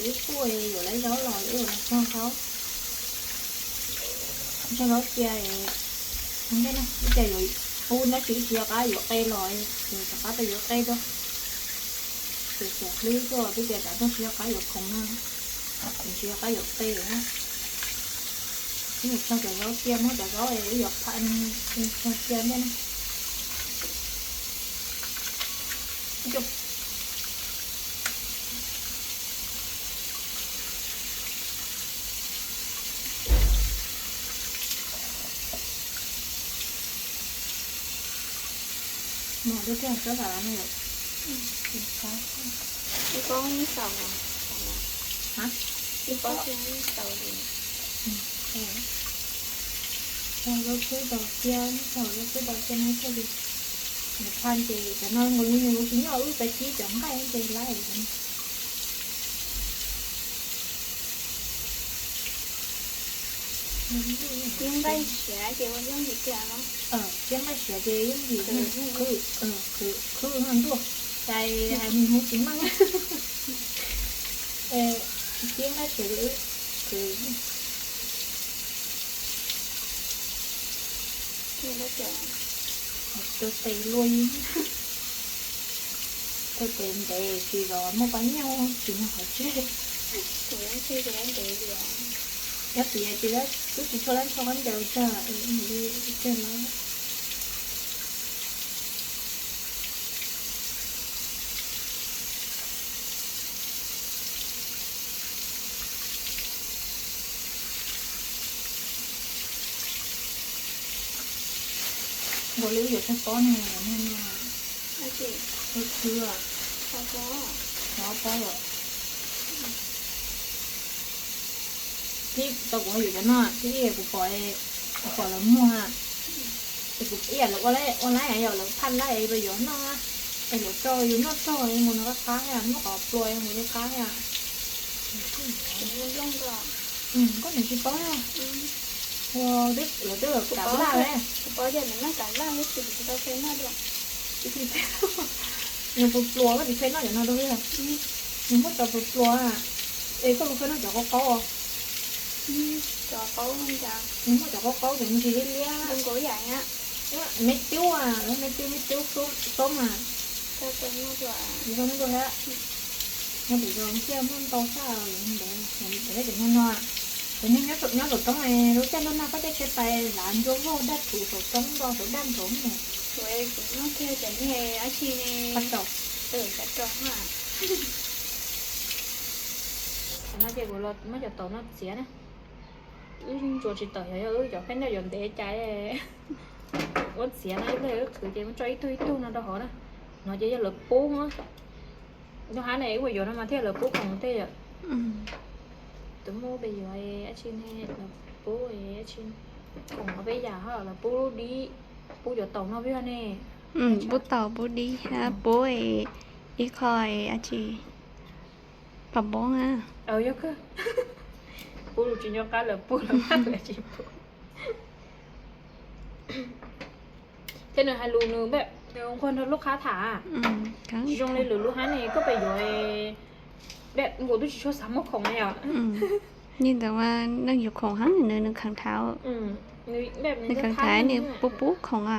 Ib puag yuav lawv zaub los yuav los txog zaub, txog zaub cia, ntej na ib cia yuav ub nab tsis tsis qab yuav qe los, rov qab tau yuav qe rau. Ces xyov hlwb tuaj twb tias tsam tuaj tsis qab yuav khoom no, tsis qab yuav qe na. Ib yam txog cov zaub cia muab cov zaub ib yuav pha txog cia ntej na. Mos lub tiag tsob tas no yom. Ib pob xaus, ib pob xaus li. Txog lub xub dos cia, txog lub xub dos cia no thiaj li, nws pha ces cov no nkaus li nws tsis nyob wb pes kib cov nqaij ces lawm. Ib nqaij siav ces ua yooj yim tiag no. Ib nqaij siav ces yooj yim, khwv, khwv, khwv ntuj, cais hais mus tsis meej. Ib nqaij siav ces wb khwv. Tus tes luaj, tus tes ntev tsis los muaj pab nyob tsis nyob qhov tseg. Nyob tias tsis, twb tsis tshua lab ntsho qab ncaws tsawg li tsawg lawm. Nkaus li wb yuav tsawg pob ne, no, khwv, ob pob lawm. Tib tau kuv ho yuav cov no, tib kuv pom, kuv pom lawv muag, es kuv ib yam lawv ua laib yom, lawv phaj laib es yuav noj, es lawv rau yus noj rog mus no qab qab thiab, muab qhov plua mus li qab thiab. Koj niam tsis paub na. Ua lawv twb kam laj, kuv paub tias nws noj kam laj, tsis tau noj dua. Nws pluas pluas, koj tsis tau noj cov no dua li. Nws muab cov pluas pluas, es koj lus qhia noj cov qaub qaub. Cov qaub, nws muab cov qaub qaub ces nws tsis liab liab. Me tub, me tub, me tub xoob mas. Nyob pem zos thiaj muaj ntau thiab, ntev, ntev cov niag no. Cov niag nyob saum roob, lub caij ntuj nag koj caij tsheb pais lav ntsuab vog daj rhuv saum roob, nto saum daj nroo ne. Kuv noj kiag cov niag dab tsi ne, qab rau, qab rau. Tam no ces kuv los muab cov taum no txiav na. Wb ntsuas tsis tawm, yog yog wb cov khaub ncaws yuav ntev cas. Ua txiav no ib pliag wb qhwv ces muab tso ib tug ib tug no rau hauv na. No ces yog lawv pub. Nyob hab ne, wb yuav no mas thiaj lawv pub khoom tej yom. Tus muaj pes yuav dab tsi ne, lawv pub dab tsi, khoom no peb yam ho lawv pub lub dib, pub cov taum no peb yog ne. Pub taum pub dib, pub ib qho dab tsi, pab npoob na. Yog kawg, pub lus tsis nco qab lawv pub lawv pab lawv tsis pub. Thiab nws hais lus nws, nws nquag nrog lub qab tham, tsis zoo li lwm lub hab ne, koj pes yuav, nkaus twb tsis tshua xav muaj khoom na yom. Yeej ntawd mas neeg yuav khoom heev, nws nws kheev tham, nws kheev tham nws pub pub khoom a.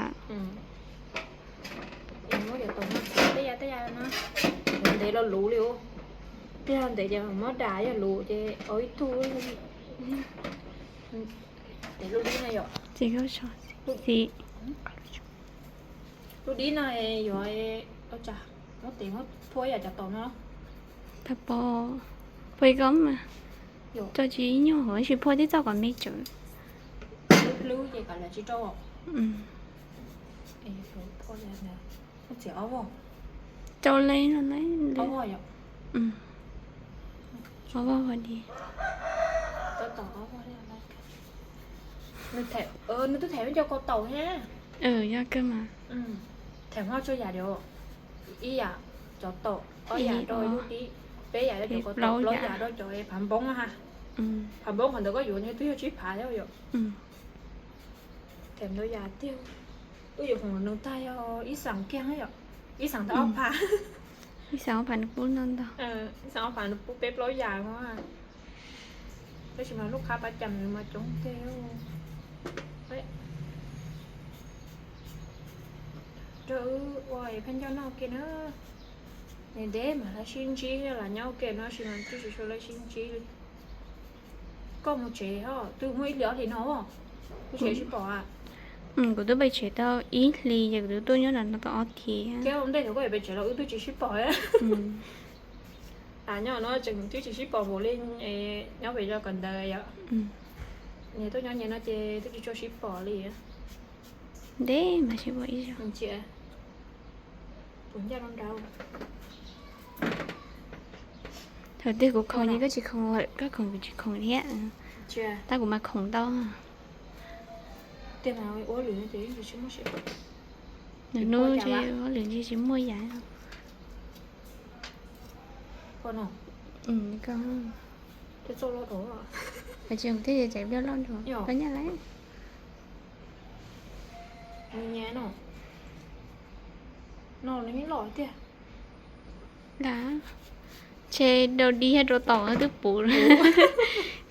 Muab cov taum no txiav tej ya tej ya no, ntev lo lus li. Tej yog ntev ces muab dam, yog lus ces ua ib tug. Ntev lub dib no yom. Lub dib no yuav, muab tes muab phua ib yam cov taum no. Phua ib ko mas, tso tsis nyuag, tab sis phua tib txoj kom me tsawv. Hlwb ces kav liam tsis rau. Txiav ob vog. Rau li no, ob vog yom. Ob vog ua di. Nws twb them cov ko taum thiab. Yog kawg mas. Them ho tso yam diam, ib yam cov taum, ob yam rau lub dib, peb yam rau cov ko taum, plaub yam rau cov phav npoob ha. Phav npoob qhov ntawd koj yuav twb yog tsib phav thiab yom. Them ntau yam tiag. Wb yuav khoom nws tag yog ib xeem kiag yom, ib xeem tau ob phav. Ib xav ob phav nws pub ntau ntau. Ib xav ob phav nws pub peb plaub yam no. Tab sis mas lub qhab pab cam nws mas coob tiag. Rau wb ua pheej nco noj ua ke na. Nws ntev mas lawv sib ntsib, lam nyob ua ke no sis mas twb tsis tshua lawv sib ntsib li. Koj mus tsev ho twb muaj ib hlis ob hlis no, kuv tsev sib pom. Kuv twb pais tsev tau ib hlis ces kuv twb tuaj nyob no tau ob hlis. Thiab ntej thaum koj pais tsev los wb twb tsis sib pom. Nyob no tseem twb tsis sib pom npaum li nyob pem zos kom ntawd yom. Nyias tuaj nyob nyias no ces twb tsis tshua sib pom li. Ntev mas sib pom ib zaug. Thaum twg kuv khoom ces koj tsis khoom lawm, koj khoom kuv tsis khoom thiab. Tab kuv mas khoom ntau. Nws hnub ua lwm tsis muaj yam. Koj tsis thiaj caiv pliaj loj dua koj nyaj lawm. Lam tshe rau dib thiab rau taum twb puv,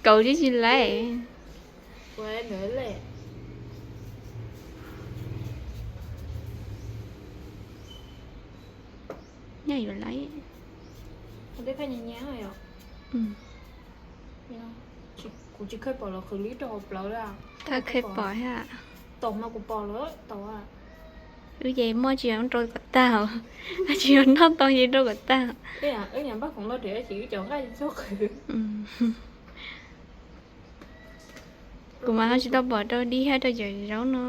kauv tib si lawm. Nyaj yuav lawm. Kuv tsis kheev pom los qhwv lib rau hauv plawv li. Koj kheev pom thiab? Taum mas kuv pom lawm, taum. Wb ces muaj tsis yog rau kom tag, tsis yog noj tau ces rau kom tag. Wb nyuam npaj khoom loj ces wb cov nqaij txhob qhwv. Kuv mas ho tsis tau pom rau dib thiab rau cov zaub no.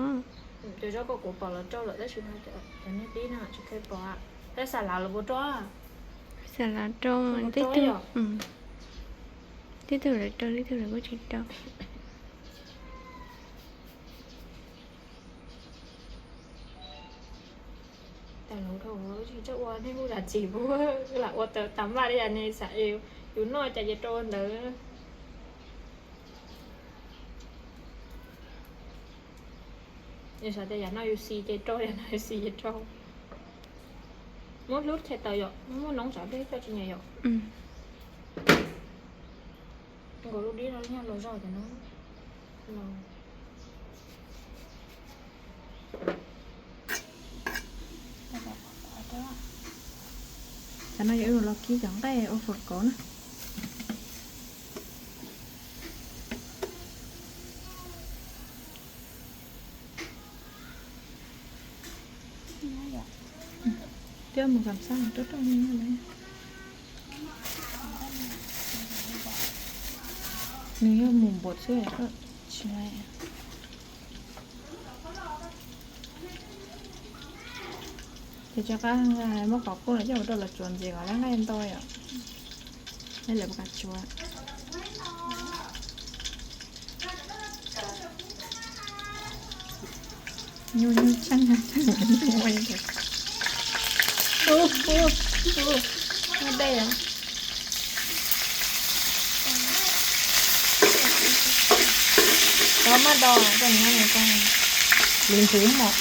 Cov zaub ko kuv pom los rau lawm tab sis mas cov niag dib no tsis kheev pom. Tab xas lav los puas rau? Xas lav rau, tib tug, tib tug lawv rau, tib tug lawv kuj tsis rau. Tas lus dhau, tsis txawj ua nej kuj zam txim pub, lam ua tas maj li yam ne, xav yus noj cas ces rau ntawd. Yus xav tias yam no yus xis ces rau, yam no yus xis ces rau. Muab hlub txhais taws yom, muab noob tsam dej coj tsis nyiam yom. Nkaus lub dib no nyuag los zog cov no. Cov no yog wb los kib cov nqaij ua fawm kauv na. Twb mus kam xab tuaj rau nws, nws yog mus npaum xwb, tsis Ces rov qab muab qhov qub no coj mus rau lawv tsuav ntxiv kom lawv nqaij ntau yom. Lawv puas kam tsuav. Nyuaj nyuaj tshaj. Nyuaj dej. Koj maj do, koj nyob no koj lwv nthwv mos.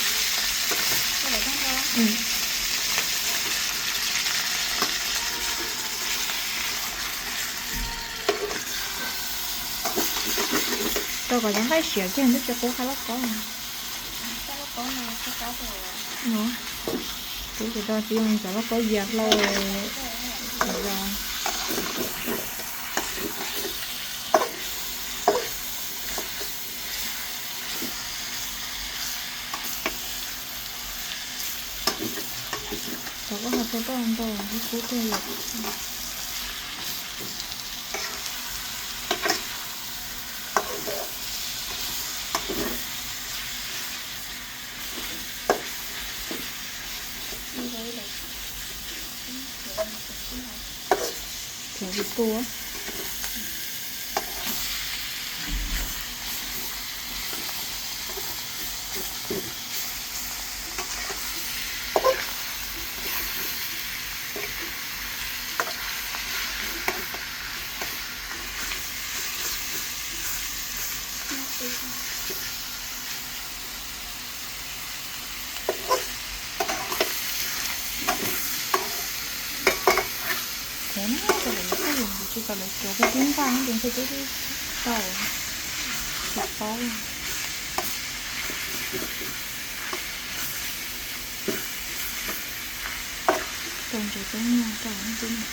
Rau kom cov nqaij siav kiag twb tsis qub qab lauj kaub. Kuv tsis tau tsis ua cov lauj kaub yias hlau. Cov koj ho tua toj ntau ib kub tiag yom. Cov tua. Cov peb twb npaj ces ntshe peb twb tau, tsis paub. Rau ntsev peb muag rau xwb na.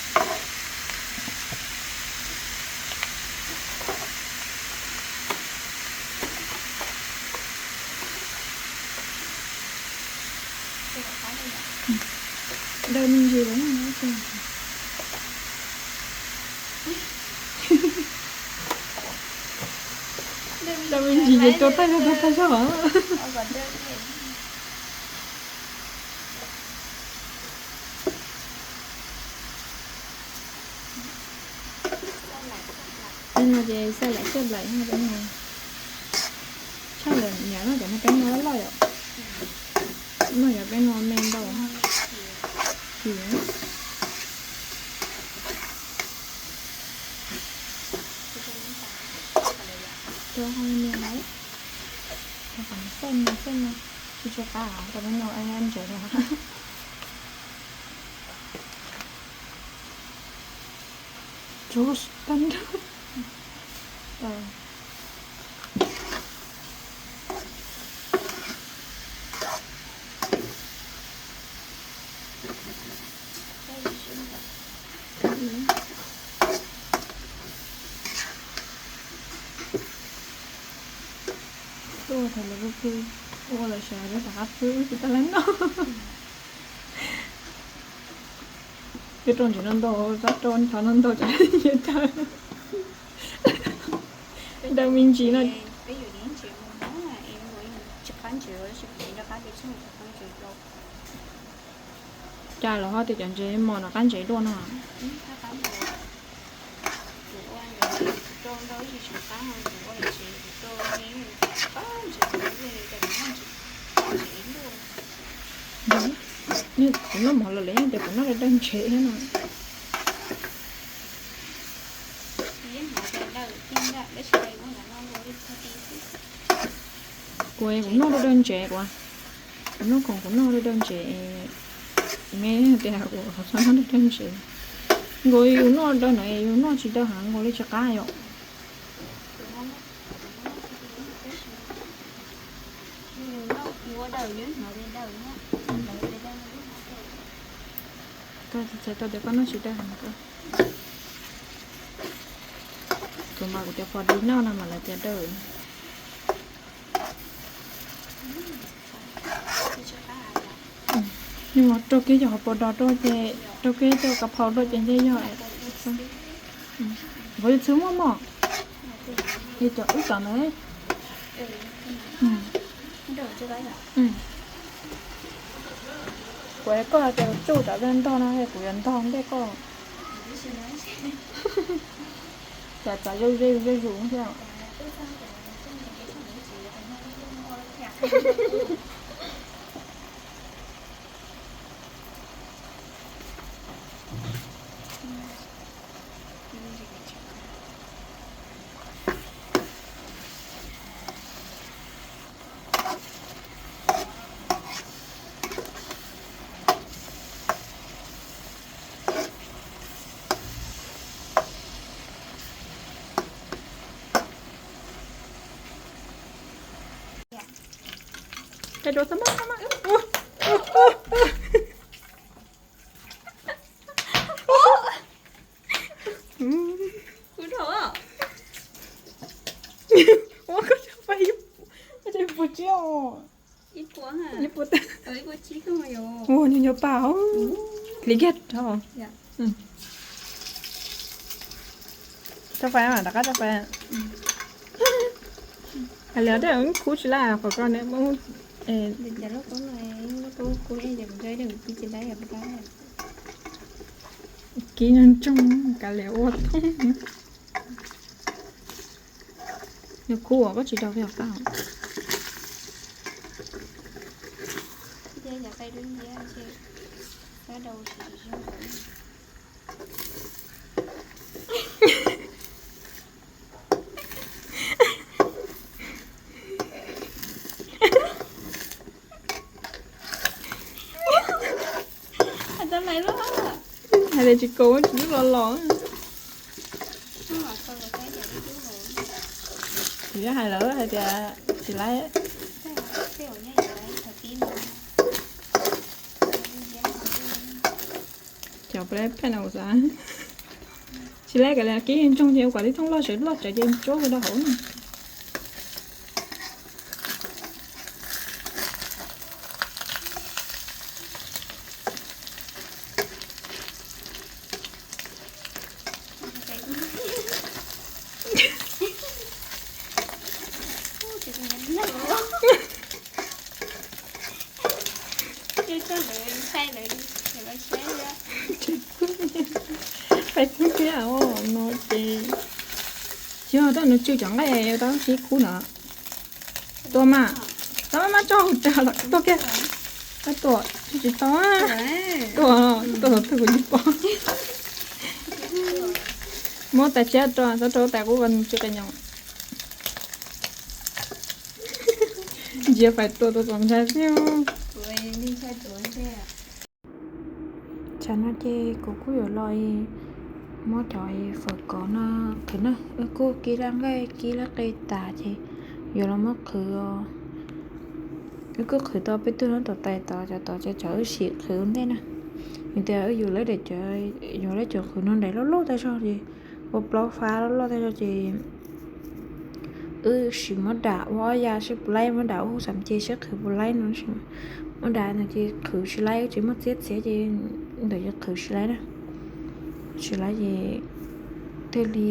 Daw me ntsis lawm. Daw me ntsis ces rau tag zog, rau tag zog. Tej no ces xaj laim xaj laim no, peb no tshaj lawm niam no, cov no peb no loj loj yom. No yog peb no me ntau. Chim. Rau hauv no, rau qhov xaj no, xaj no tsis tshua qab, rau peb no ntsev rau. Josh, tag nrho. Tuaj thaum lawv pw pw, ua lawv sawv daws rov qab pw wb tsis tau lawv noj. Peb rau ntsev no ntau, rau nchov no ntau tsam ces daw, daw me ntsis no. Cas los ho tias cov ntsev mos no qab ntsev dua no? Kuv noj mov los lawv yeej tias kuv noj daw daw ntsev thiab no. Kuv, kuv noj daw daw ntsev, kuv, kuv noj khoom kuv noj daw daw ntsev. Me tias kuv txhob noj daw daw ntsev. Nkaus yus noj daw no yus noj tsis daw heev nkaus li tsis qab yom. Koj txhais tau tias koj noj tsis daw heev koj. Kuv mas kuv cov pos dis noj no mas lawv tias daw. Nws mas rau kiag cov hauv paus dos rau ces, rau kiag cov kav phaus rau ces ntshe yog. Nqaij txhwb muaj mog. Li cov wb cov ntawd. Kuv hais koj tias tsuj rov ntog no kuv yuav ntog ntej koj. Cas txav zoo ze zoo thiab. Cov duav txog maj maj. Ua koj cov fais, koj cov puas tsiab os. Ua nyuag nyuag paj os. Li kiag rau. Tso fais mas rov qab tso fais. Hais li tej kub tsis laj qhov ko ne. Kib ntsoog ntsoog kav liam ua thoob. Nws kub uas koj tsis daus peb qab. Hais tias tsis kaus tsis los los. Kuv yuav hais lawv hais tias tsis laib. Cov peb pheej na xav, tsis laib kav liam kib ntsoog ces ua kom tib thooj loj sawv loj tsawv ces ntsuab rau hauv na. Pais kub thiab no ces, tsis yog tau nws tsw cov nqaij tau sib kub no. Tua mas, tau mas tso hauv tsawv los tua kiag. Tua, tsis tau, tua, tua thaum twg kuv tsis pom. Muab tais tshiab rau, txhob rau tais qub, tsw qe nyoos. Ntsia pais tua tua txaus ntshai xwb. Tsam no ces kuv kuj yuav los muab cov fawm kov no qhwv na. Wb kuj kib laj nqaij kib laj qe tas ces yuav los muab qhwv os. Wb kuj qhwv tau peb tug no tom tais tod, cov tod ces cov wb sim qhwv ua ntej na. Vim tias wb yuav lawv daim, yuav lawv cov qhwv no daim loj loj tag zog ces ua plaub fab loj loj tag zog ces wb sim muab dam ua ob ya seb puas laib, muab dam ua hu xam ces seb qhwv puas laib no. Muab dam no ces qhwv tsis laib, wb tsis muaj txiab txiav ces ntawm yus qhwv tsis laib na. Tsis laib ces thiaj li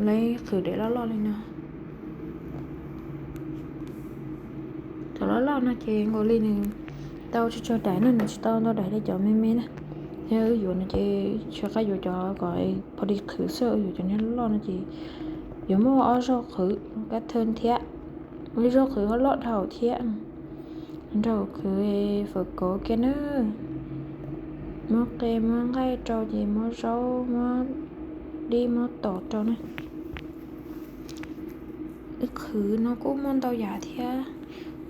laib qhwv daim loj loj li no. Cov loj loj no ces nkaus li nws tau tsis tshua daim na, nws tsis tau ntau daim li cov me me na. Yog wb yuav no ces tsis qab yuav cov kom pha li qhwv xwb, wb yuav cov niag loj loj no ces yuav muaj ob zaug qhwv kab thawj thiab, ib zaug qhwv ho loj dhau thiab. Nrog qhwv fawm kov kiag na. Muab qe muab nqaij rau ces muab zaub muab dib muab tom rau na. Wb qhwv no kuj muaj ntau yam thiab,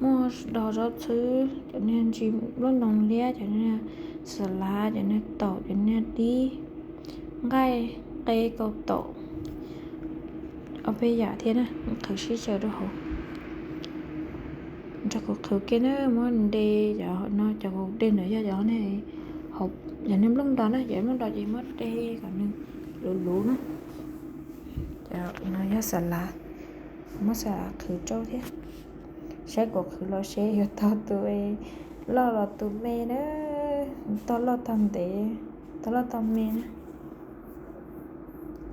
muaj dog zaub txhwb, cov niag ntsis nplooj ntoo liab, cov niag xas lav, cov niag taum, cov niag dib, nqaij, qe, kaus taum, ob peb yam thiab na. Qhwv sib tsaws rau hauv. Nrog kuv qhwv kiag na, muab de cov no, cov kuv de ntawd yog cov ne, cov niag nplooj dos na, cov nplooj dos ces muab de kom nws luv luv na. Cov no yog xas lav, muab xas lav qhwv rau thiab. Saib kuv qhwv los seb yuav tog tus loj los tus me na, tog loj tog ntev, tog loj tog me na.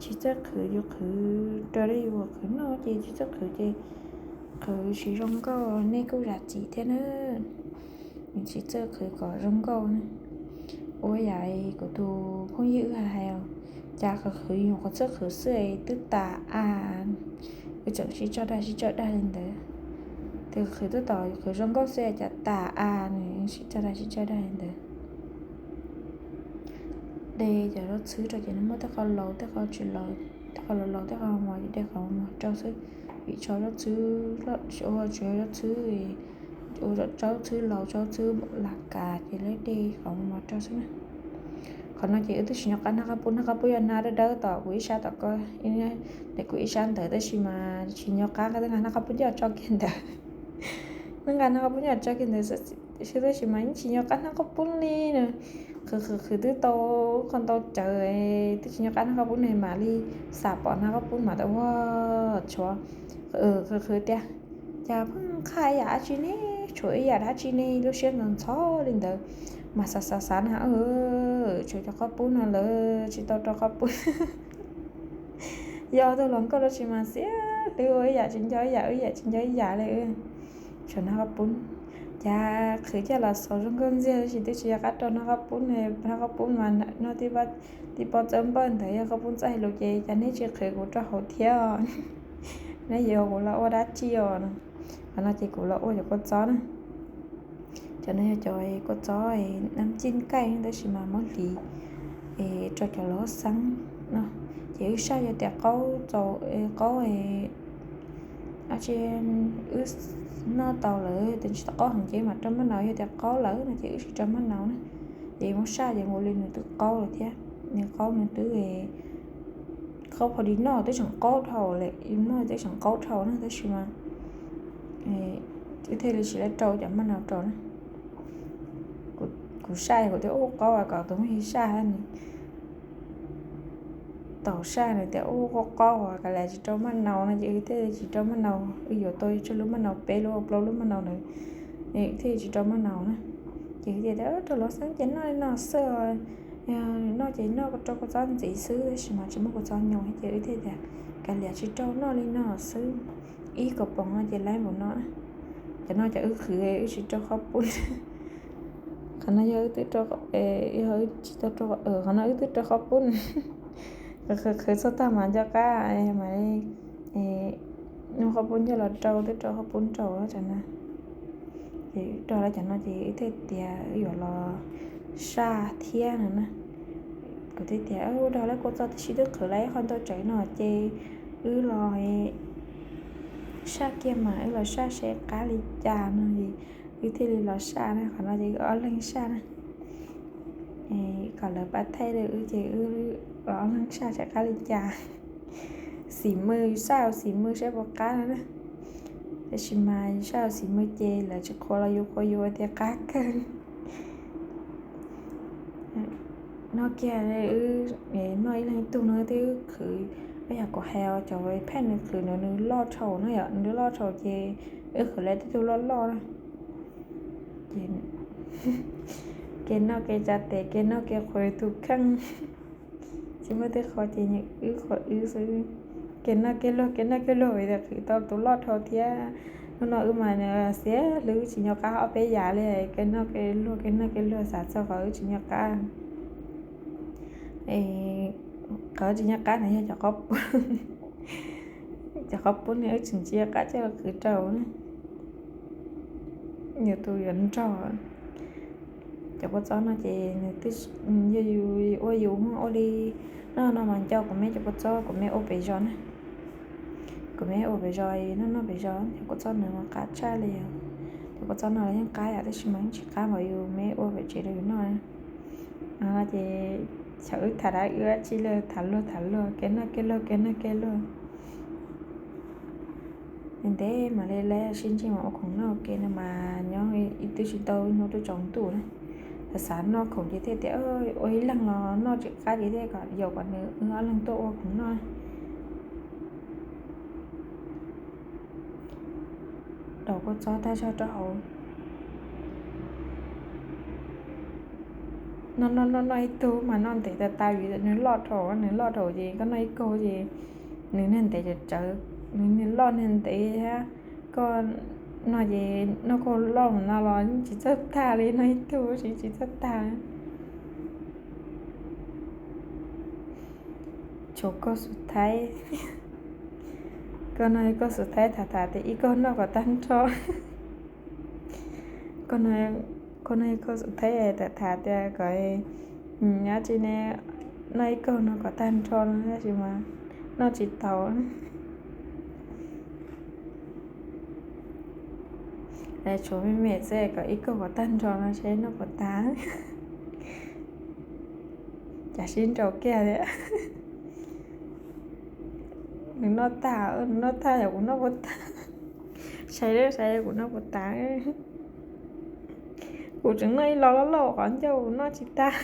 Tsis txawj qhwv, yus qhwv raws li yus qhwv noj ces tsis txawj qhwv ces qhwv tsis zoo nkauj, nej kuj zam txim thiab na. Tsis txawj qhwv kom zoo nkauj na. Ua yam kuv tus phooj ywg wb hais os, cas qhwv qhwv yus qhov txawj qhwv xwb es twb tas a. Wb tseem sib tso dag sib tso dag li ntawd. Tus qhwv twb tau qhwv zoo nkauj xwb cas tas a, nws sib tso dag sib tso dag li ntawd. De cov zaub txhwb rau ces nws muaj tej qho laus tej qho tsis laus, tej qho laus laus tej qho mos ces de qhov mos rau xwb. Vim tso zaub txhwb, ua tso zaub txhwb, ua zaub txhwb laus zaub txhwb lam kas ces lawv de qhov mos rau xwb na. Qhov no ces wb twb tsis nco qab hnab qab pub, hnab qab pub yog hnab dawb dawb tom kuv ib sab tom ko, ntawm kuv ib sab ntawd tab sis mas tsis nco qab, wb nqa hnab qab pub coj tso kiag ntawd. Wb nqa hnab qab pub coj tso kiag ntawd xwb tab sis mas yeej tsis nco qab hnab qab pub li na. Qhwv qhwv qhwv twb tau qhov ntau cawv, twb tsis nco qab hnab qab pub ne mam li xam pom hnab qab pub mas tau ua tshuav, qhwv qhwv tias, cas pheej qhaj ib yam dab tsi ne, tshuav ib yam dab tsi ne, lub siab ntxhov ntxhov li ntawd. Mas xav xav xav na, tshuav cov qab pub no lawm tsis tau rau qab pub. Yog tus hluas nkauj dab tsi mas xiab hlwb ua ib yam tsis nco ib yam, ib yam tsis nco ib yam li. Tshuav hnab qab pub, cas qhwv coj los xaus zoo nkauj ntxiag tab sis twb tsis yog qab rau hnab qab pub ne, hnab qab pub mas noj tib pob txawb npawj ntawd yog qab pub txawj hais lus ces cas neb tsis qhwv kuv rau hauv thiab os. Neb yuav kuv los ua dab tsi os no. Qhov no ces kuv los ua cov kua txob na. Cov no yog cov kua txob nam cij kaij tab sis mas muab hliv rau cov laus xeeb no. Ces wb saj yog tias qaub txaus, qaub, wb noj tau lawm tes tsis tau qaub heev ces mam rau maj nau, yog tias qaub lawm no ces wb tsis rau maj nau na. Ces muab saj ces nkaus li nws twb qaub lawm thiab, nws qaub nws twb Qaub pha di noj twb tseem qaub dhau li, noj twb tseem qaub dhau na, tab sis mas wb thiaj li tsis rau cov maj nau rau na. Kuv saj kuv thiaj ua qaub kom tus muaj saj hab ni. Tau saj nws tias ua qaub qaub uas kav liam tsis rau maj nau no ces wb thiaj li tsis rau maj nau, wb yuav tau tsawg lub maj nau, peb lub plaub lub maj nau ntawd, wb thiaj li tsis rau maj nau na. Ces wb tias rau los xwb ces noj li no xwb, noj ces noj rau kua txob ntxiv xwb tab sis mas tsis muaj kua txob nyoos ces wb thiaj tias kav liam tsis rau, noj li no xwb. Ib kaus poom no ces laib npaum no. Cov no cov wb qhwv, wb tsis rau qhaub poob. Qhov no yog wb twb rau, yog wb tsis tau rau, qhov no wb twb rau qhaub poob. Qhwv txog tag mas nco qab mam li nug qhaub poob coj los rau, twb rau qhaub poob rau tam no. Ces wb rau lawm cov no ces wb thiaj tias wb yuav los saj thiab no na. Kuv thiaj tias ua rau lawv kua txob tib si twb qhwv lawm ib qho ntau tsawv no ces wb los saj kiag mas wb los saj seb qab li cas no es wb thiaj li los saj na. Qhov no ces wb ob leeg saj na. Kom lawv pab thaij rau wb ces wb ob leeg saj seb qab li cas. Xim mws, saj xim mws seb puas qab no na. Tab sis mas saj xim mws ces lawv tsis qhuas los yus qhuas yus tias qab kawg. Noj kiag, wb noj ib leeg ib tug no twb qhwv, ib yam kuv hais cov phej nws qhwv nws, nws loj dhau na yom, nws loj dhau ces wb qhwv lawv tej tug loj loj na. Kev noj kev tsa tes, kev noj kev qhuas tus kheej. Tsis muaj tej qho ces wb qhuas wb xwb. Kev noj kev luag, kev noj kev luag vim tias qhwv tau tus loj dhau thiab. Hnub no wb mas xiav hlwb tsis nco qab ob peb yam li, kev noj kev luag, kev noj kev luag, xav txog qhov wb tsis nco qab. Qhov wb tsis nco qab no yog cov qhaub poob. Cov qhaub poob no wb tseem tsis nco qab coj los qhwv rau na. Yus tus yuav nrog. Cov kua txob no ces nws twb, yog yus ua yus ua li, noj no mas nco kuv me cov kua txob kuv me ua pem zos na. Kuv me ua pem zos, noj noj pem zos, cov kua txob no mas qab tshaj li. Cov kua txob no los yeej qab yom, tab sis mas yeej tsis qab npaum yus me ua pem tsev rau yus noj. Ces xyov wb tham dab wb dab tsi lawm, tham luag tham luag, kev noj kev luag, kev noj kev luag. Ntev ntev mam li lawv sib ntsib mas ua khoom noj ua ke no mas nyob ib twb tsis tau hnub twb tsaus ntuj na. Xav xav noj khoom ces thiaj tias ua ib leeg los noj tsis qab ces thiaj kom yaum kom nws wb ob leeg tuaj ua khoom noj. Daus kua txob tag zog rau hauv. Noj noj noj noj ib tug mas noj ntev tas tas vim nws loj dhau, nws loj dhau ces koj noj ib kaug ces nws niag ntev tsawv tsawv, nws niag loj niag ntev thiab. Koj noj ces noj kaug loj mus no los yeej tsis txawj tag li, noj ib tug tsis tsis txawj tag. Tshuav kaug xus thaib. Koj noj ib kaug xus thaib tham tham tias ib kaug noj kom tag nrho. Koj noj ib kaug xus thaib tham tham tias kom, dab tsi ne, noj ib kaug no kom tag nrho no tab sis mas noj tsis tau. Tshuav me me xwb kom ib kaug kom tag nrho no seb noj puas tag. Cas sib nraus kiag li. Nws noj tag, nws noj tag yog kuv noj puas tag. Saib saib kuv noj puas tag. Kuv tseem noj ib los loj loj qhov ncauj kuv noj tsis tag.